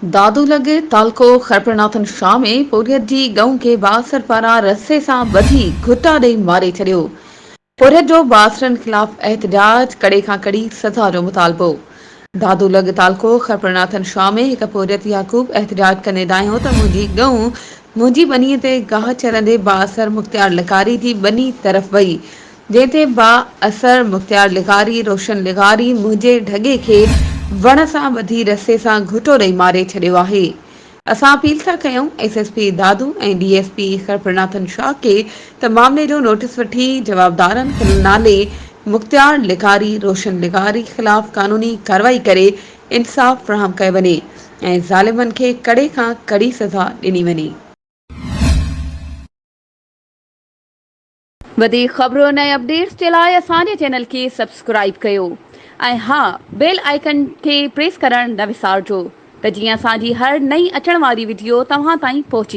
دادو لڳ تعلقو خيرپورناٿن شاهه ۾ پورهيت جي ڳئون کي بااثر پاران رسي سان ٻڌي گهٽا ڏئي ماري ڇڏيو، پورهيت جو بااثرن خلاف احتجاج، ڪڙي کان ڪڙي سزا جو مطالبو. دادو لڳ تعلقو خيرپورناٿن شاهه ۾ هڪ پورهيت يعقوب احتجاج ڪندي دانهيو ته منهنجي ڳئون منهنجي ٻني تي گاهه چرندي بااثر مختيار لغاري جي ٻني طرف وئي جنهن تي با اثر مختيار لغاري روشن لغاري منهنجي ڍڳي کي وڻ سان ٻڌي رسي سان گهٽو ڏئي ماري ڇڏيو آهي. اسان اپيل ٿا ڪيون S S P Dadu ۽ D S P Khairpur Nathan Shah کي ته معاملي جو نوٽيس وٺي جوابدارن نالي مختيار لغاري روشن لغاري خلاف قانوني ڪارروائي ڪري انصاف فراهم ڪيو وڃي ۽ ظالمن کي ڪڙي کان ڪڙي سزا ڏني وڃي. وڌيڪ خبرن ۽ اپڊيٽس جي لاء اسان جي چينل کي سبسڪرائيب ڪيو ۽ ها بيل آئيڪن کي پريس ڪرڻ نه وسارجو ته جيئن اسان جي هر نئين اچڻ واري وڊيو توهان تائين پهچي.